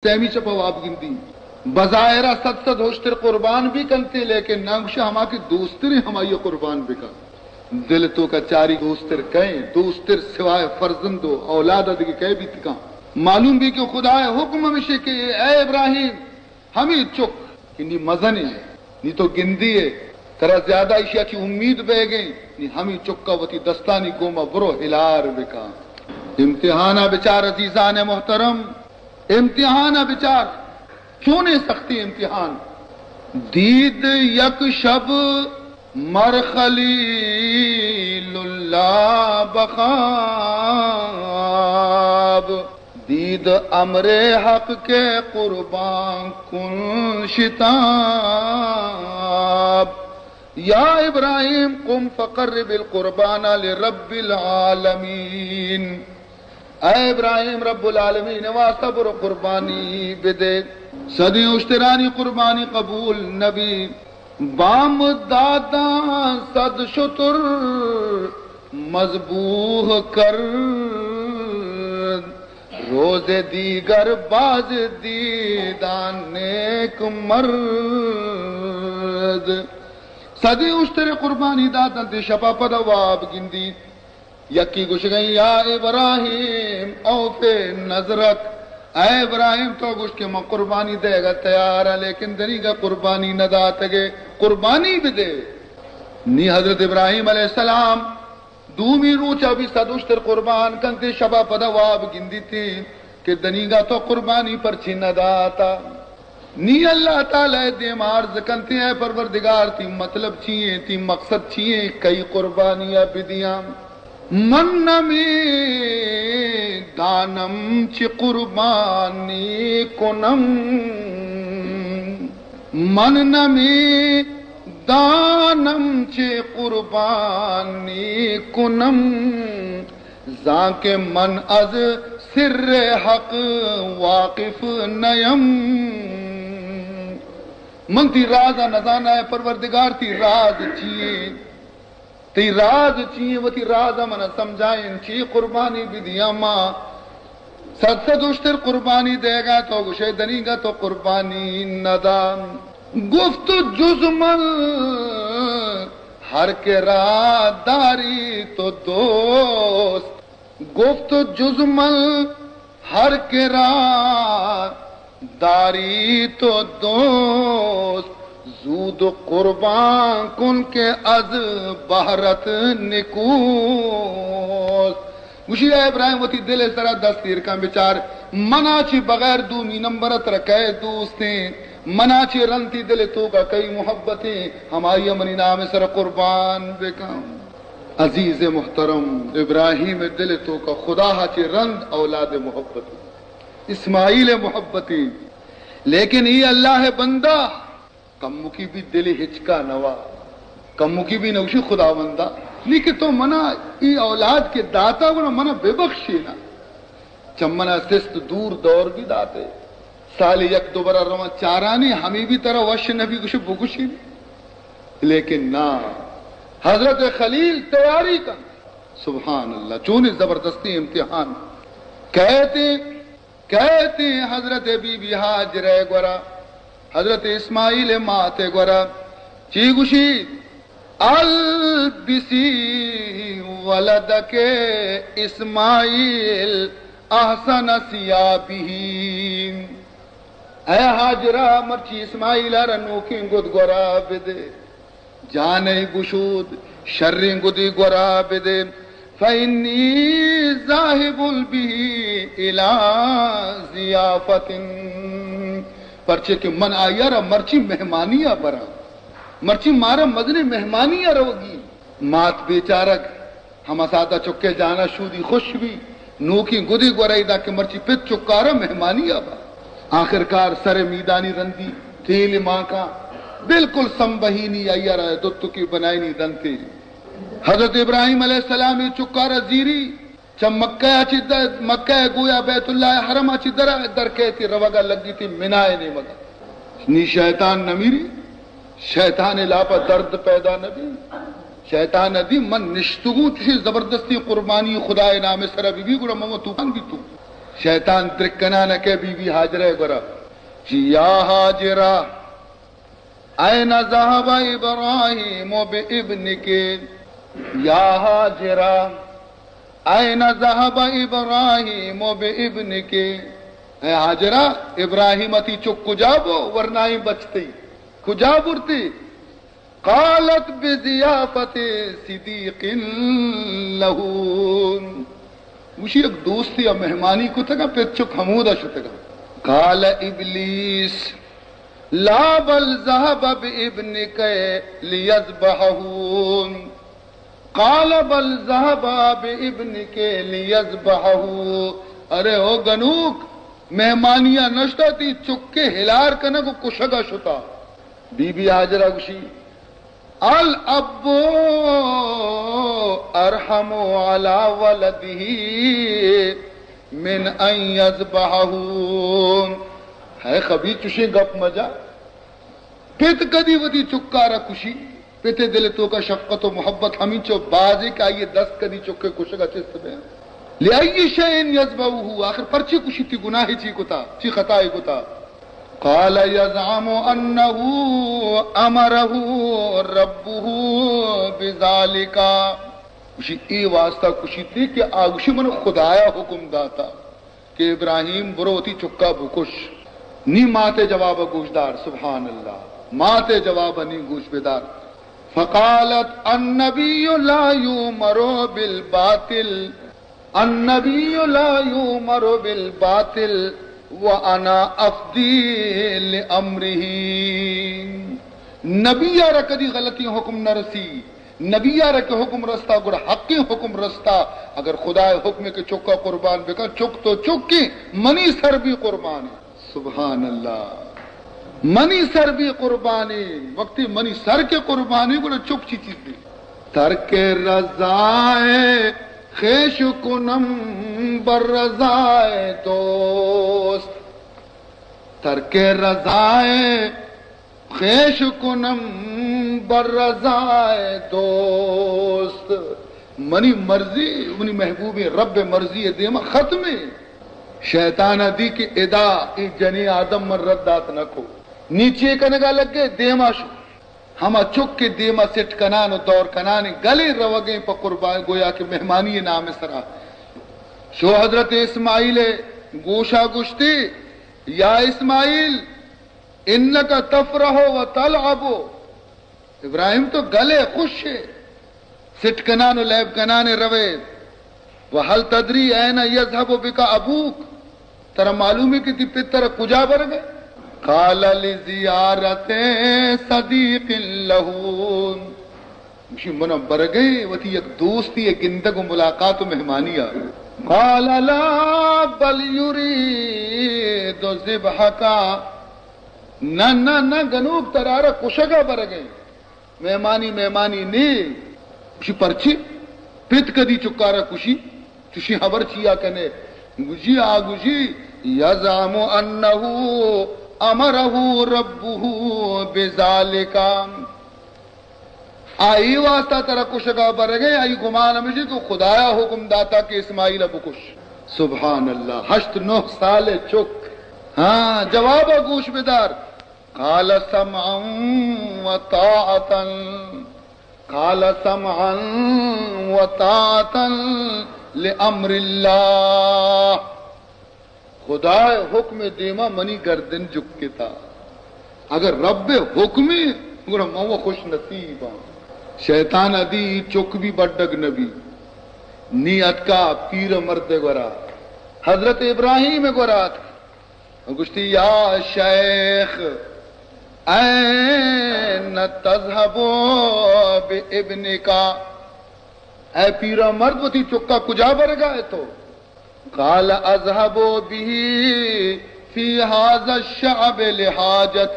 سیمی چپا واب گندی۔ بظاہرا صد صد ہشتر قربان بھی کنتے، لیکن نہ گوشے ہما کہ دوستریں ہمائی قربان بکن۔ دل توکا چاری دوستر کئے، دوستر سوائے فرزند و اولاد دگہ کئے بیت کن؟ معلوم بی کہ خدائے حکم ہمیشے کہ اے ابراہیم، ہمے چک کہ نی مزنیں، نی تو گندی ئے، ترا زیادہ ایشی ء چی امید بیگیں، نی ہمے چکا وتی دستانی گوما برو ہلار بکن۔ امتحانا بچار عزیزان محترم، امتحانا بچار، چونیں سختی امتحان۔ دید یک شب مر خلیل اللہ بخواب، دید امر حق کے قربان کن شتاب۔ یا ابراہیم قم فقرب القربان لرب العالمین۔ اے ابراہیم، رب العالمین واسطہ برو قربانی بدے۔ صدی اشترانی قربانی قبول نبی۔ بامداداں صد شتر مذبوح کرد، روز دیگر باز دیدان نیک مرد۔ صدی اشتر قربانی داتنت، شپا پدا واب گندی۔ یکی گوشگئیں، یا ابراہیم، اوف نذرک، اے ابراہیم، تو گوشت کہ من قربانی دئیگا تیار آں، لیکن دنیگا قربانی نداتگے، قربانی بدے۔ نی حضرت ابراہیم علیہ السلام دومی روچا بھی صد اشتر قربان کنتے، شبا پدا واب گندیتی کہ دنیگا تو قربانی پرچی نداتا۔ نی اللہ تعالی دیما عرض کنتے، اے پروردگار، تی مطلب چی ایں، تی مقصد چی ایں، کئی قربانی ء بدیاں؟ من نمی دانم چی قربانی کنم، من نمی دانم چی قربانی کنم، زانکہ من از سر حق واقف نیم۔ من تی راز ء نزاناں، اے پروردگار، تی راز چی ایں؟ تی راز چی ایں؟ وتی راز ء من ء سمجھائین، چی قربانی بدیاں ما؟ صد صد اشتر قربانی دئیگا، تو گوشئے دنیگا تو قربانی ندا۔ گفت جز من ہر کرا داری تو دوست، گفت جز من ہر کرا داری تو دوست، زود قربان کن کہ از بہرت نکوست۔ گوشی، اے ابراہیم، وتی دل ء سرا دست ایر کن، بچار، منا چی بغیر دومی نمبر ء ترا کئے دوستیں؟ منا چی رند تی دل ء توکا کئی محبتیں؟ ہمائی ء منی نام ء سرا قربان بکن۔ عزیز محترم، ابراہیم ء دل ء توکا خدا ء چی رند اولاد ء محبتیں، اسماعیل ء محبتیں، لیکن ای اللہ ء بندہ کمکی بھی دلی ہچکا نوا، کمکی بھی نوشی خداوندا، نی کہ تو منا ای اولاد کہ داتا گڑا منا ببخشینا۔ چہ منا سست دور دور بھی داتے۔ سال یک دو برا رواں چارانی، ہمی بھی ترا وش نبی گوشے بگوشی۔ لیکن نا، حضرت خلیل تیاری کن۔ سبحان اللہ، چونی زبردستی امتحان۔ کہتے کئیت حضرت بی بی ہاجرہ گورا، حضرت اسماعیل مات گورا، چی گوشی؟ البسی ولدک اسماعیل احسن ثیابہ۔ اے ہاجرہ، مرچی اسماعیل را نوکیں گد گورا بدے۔ جانئے گشود، شریں گدے گورا بدے، فإنی ذاہب به الی ضیافة، پرچے کہ من آئی ء را مرچی مہمانی ء براں، مرچی مارا مزنیں مہمانی ء روگی۔ مات بیچارگ ہما ساعتا چکے جانا شودی خوش بی، نوکیں گدے گورا ادا کہ مرچی پت چکارا مہمانی آ با۔ آخرکار سر میدانی رندی تیل مانکا بالکل سمبہینی آئی را دتکی بنائینی دنتے۔ حضرت ابراہیم علیہ السلام ای چکارا زیری چہ مکہ چی در، مکہ گویا بیت اللہ حرم چی در، در کہتی روگا لگی تی منائے نیمگا۔ نی شیطان نمیری، شیطان لاپا درد پیدا نبی۔ شیطان دی من نشتگوں چوشیں زبردستی قربانی خدائے نام سرا بی بی گڑا من توکان بیتوں۔ شیطان درکنان کہ بی بی ہاجرہ گورا، جی یا ہاجرہ، أين ذهب إبراهيم بابنك؟ يا هاجرة، أين ذهب إبراهيم بابنك؟ اے ہاجرہ، ابراہیم ءَ تئی چک کجا بو؟ ورنائیں بچتے کجا برتے؟ قالت: بضيافة صديق له. گوشی، یک دوستی ءَ مہمانی کتگ ءُ پت چک ہمودا شتگ. قال إبليس: لا، بل ذهب بابنك ليذبحه. قال: بل ذهب بابنك ليذبحه. ارے او گنوک، مہمانی ءَ نشتا، تئی چکے ہلار کنگ ءُ کشگ ءَ شتا. بی بی ہاجرہ گوشی، الأب أرحم على ولده من أن يذبحه. ہے خبیث، چشیں گپ مجا. پت کدی وتی چکارا کشی؟ پتے دل توکا شفقت و محبت ہمینچو بازے کہ آئی دست کدی چکے کشگا چست بے. لأي شيء يذبحه، آخر پرچے کشی؟ تئی گناہے چی کتا؟ چی خطائے کتا؟ قال: يزعم أنه أمره ربه بذلك. گوشی، اے واسطہ کشیتی کہ آ گوشی، من خدایا حکم داتا کہ ابراہیم، برو وتی چکا بکش. نی ماتے جواب گوش دار، سبحان اللہ، ماتے جواب نی گوش بدار. فقالت: النبي لا يؤمر بالباطل، النبي لا يؤمر بالباطل وأنا أفدي لأمره. نبی ءَ را کدی غلطیں حکم نہ رسی. نبی ءَ را کہ حکم رستا، گڑا حقیں حکم رستا. اگر خدائے حکم کہ چکا قربان بکن، چک تو چکیں، منی سر بھی قربان. سبحان اللہ. منی سر بھی قربانی، وقتی منی سر کے قربانی، گڑا چک چی چیز دی؟ ترک رضائے خویش کنم بر رضائے دوست. ترک رضائے خویش کنم بر رضائے دوست. منی مرضی، منی محبوبیں رب مرضی دیما ختمیں. شیطان ءَ دی کہ ادا اے جنی آدم من رد دات نہ کو. نی چے کنگا لگے؟ دیما شو. ہما چک کہ دیما سٹ کنان و دور کنان گلے روگیں پہ قربان، گویا کہ مہمانی نام سرا. شو حضرت اسماعیل گوشا گوشتی، یا اسماعیل، انک تفرح و تلعب. ابراہیم، تو گلے، خوش ئے، سٹ کنان و لیب کنان روے. و هل تدری أين يذهب بك أبوك؟ ترا معلوم ہے کہ تئی پت ترا کجا برگ ئے؟ قال لزيارة صديق له. گوشی، من برگے وتی یک دوستی گندگ و ملاقات و مہمانی آ. قال لا، بل يريد ذبحك. نہ، نہ، نہ، گنوک، ترارا کشگا برگے. مہمانی، مہمانی نی. گوشی، پرچی؟ پت کدی چکارا کشی؟ چشی خبر چیا کنے؟ گوشی، آ گوشی، يزعم أنه أمره ربه بذلك. آئی واسطہ ترا کشگا برگے، آئی گمان ہمیشی کہ خدایا حکم داتا کہ اسماعیل بکش. سبحان اللہ، ہشت نو سال چک. ہاں، جواب گوش بدار. قال سمعا وطاعة، قال سمعا وطاعة لأمر الله. خدائے حکم دیما منی گردن جکتا. اگر رب حکمے، گڑا من و خوش نصیباں. شیطان ادی چک بھی بڈگ نبی. نی اتکا پیر مرد گورا، حضرت ابراہیم گورا اتک. گوشتی، یا شیخ، أين تذهب بابنك؟ اے پیرا مرد، وتی چکا کجا برگا ئے تو؟ قال أذهب به في هذا الشعب لحاجة.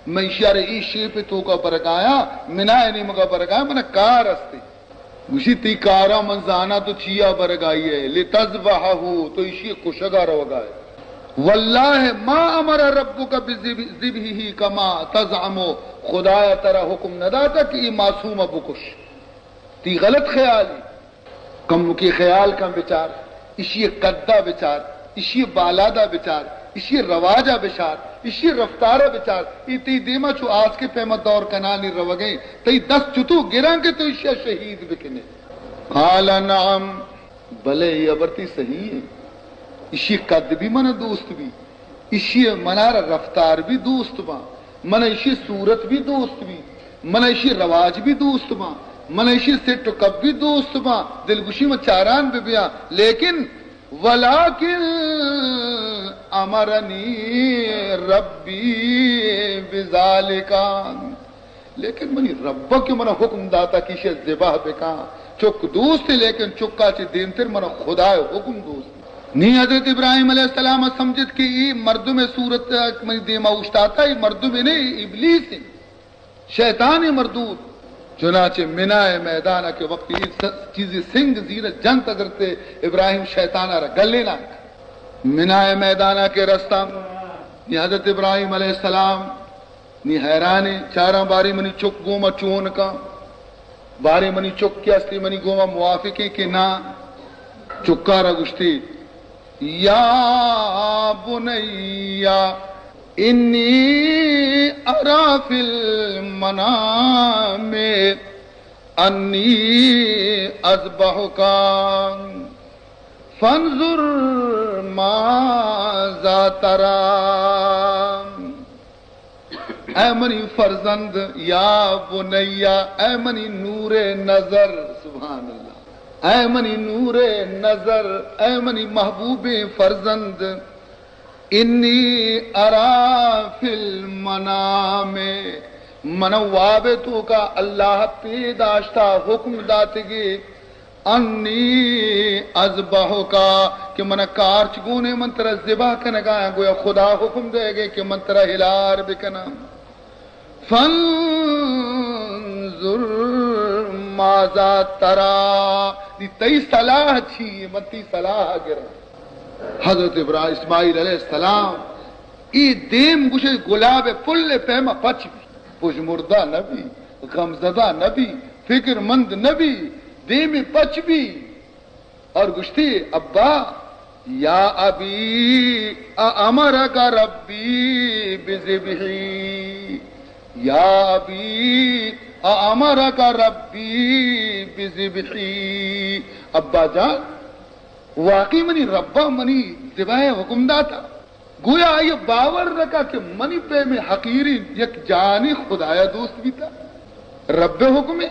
من شر ای شیپ توکا برگایا، منا نیمگا برگایا، من کار استی. گوشی، تئی کارا من زانا تو چیا برگائی ئے، لتذبحه، تو ایشی کشگا روگا ئے. والله ما أمر ربك بذبحه كما تزعم، خدایا ترا حکم نداتا کہ ای معصوما بکش. تئی غلط خیالی. کمکی خیال کن بچار، ایشی قدا بچار. اشی بالادا بچار، اشی رواجا بچار، اشی رفتارا بچار۔ اے تئی دیما چو آسکے پیما دور کنانی روگیں، تئی دست چتو گراں کہ تو اشیا شہید بکنے؟ قال نعم، بلے اے ہبر تئی صحیح ایں۔ اشی قد بھی منا دوست بی، اشی منارا رفتار بھی دوست باں، منا اشی صورت بھی دوست بی، منا اشی رواج بھی دوست باں، منا اشی سٹ و کپ بھی دوست باں، دلگوشی من چاران ببیاں، لیکن ولکن امرنی ربی بذالک، لیکن منی رب کہ منا حکم داتا کہ ایشی ذبح بکاں۔ چک دوست، لیکن چکا چہ دیمتر منا خدائے حکم دوست۔ نی حضرت ابراہیم علیہ السلام سمجھت کہ اے مردم صورت منی دیما اوشتاتا، اے مردم نے، ابلیس ہیں، شیطان مردود۔ چنانچہ منائے میدانا کہ وقتی اے س-، چیزی سنگ زیر جنت حضرت ابراہیم شیطانا را گلیناں۔ منائے میدانا کہ رستاں، نی حضرت ابراہیم علیہ السلام نی حیرانیں، چاراں باریں منی چک گوما چون کاں، باریں منی چک کہ استی منی گوما موافقیں کہ نا۔ چکارا گوشتی، یا بنی انی ارا فی المنام انی اذبحک فانظر ماذا تری۔ اے منی فرزند، یا بنی، اے منی نور نظر، سبحان اللہ، اے منی نور نظر، اے منی محبوبیں فرزند، انی ارا فی المنام، من واب توکا اللہ پیداشتا حکم داتگی، انی اذبحک، کہ من کارچ گونے، من ترا ذبح کنگا، گویا خدا حکم دے گے کہ من ترا ہلار بکناں۔ فانظر ماذا تری، دی تئی صلاح چی، من تئی صلاح گراں۔ حضرت ابراہیم، اسماعیل علیہ السلام، ای دیم گوشے گلاب پل پیما پچ بی، پژمردہ نبی، غمزدہ نبی، فکر مند نبی، دیم پچ بی۔ اور گوشتی، ابا، یا ابی، اامرک ربی بذبحی، یا ابی، اامرک ربی بذبحی۔ ابا جان، واقعی منی ربا منی ذبح حکم داتا۔ گویا آئی باور نکا کہ منی پیم حقیری یک جانی خدایا دوست بیتا۔ رب حکمے؟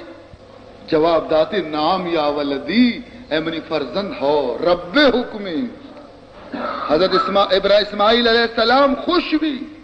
جواب داتے، نعم یا ولدی، اے منی فرزند، ہو، رب حکمے۔ حضرت اسما-، ابرا-، اسماعیل علیہ السلام خوش بی۔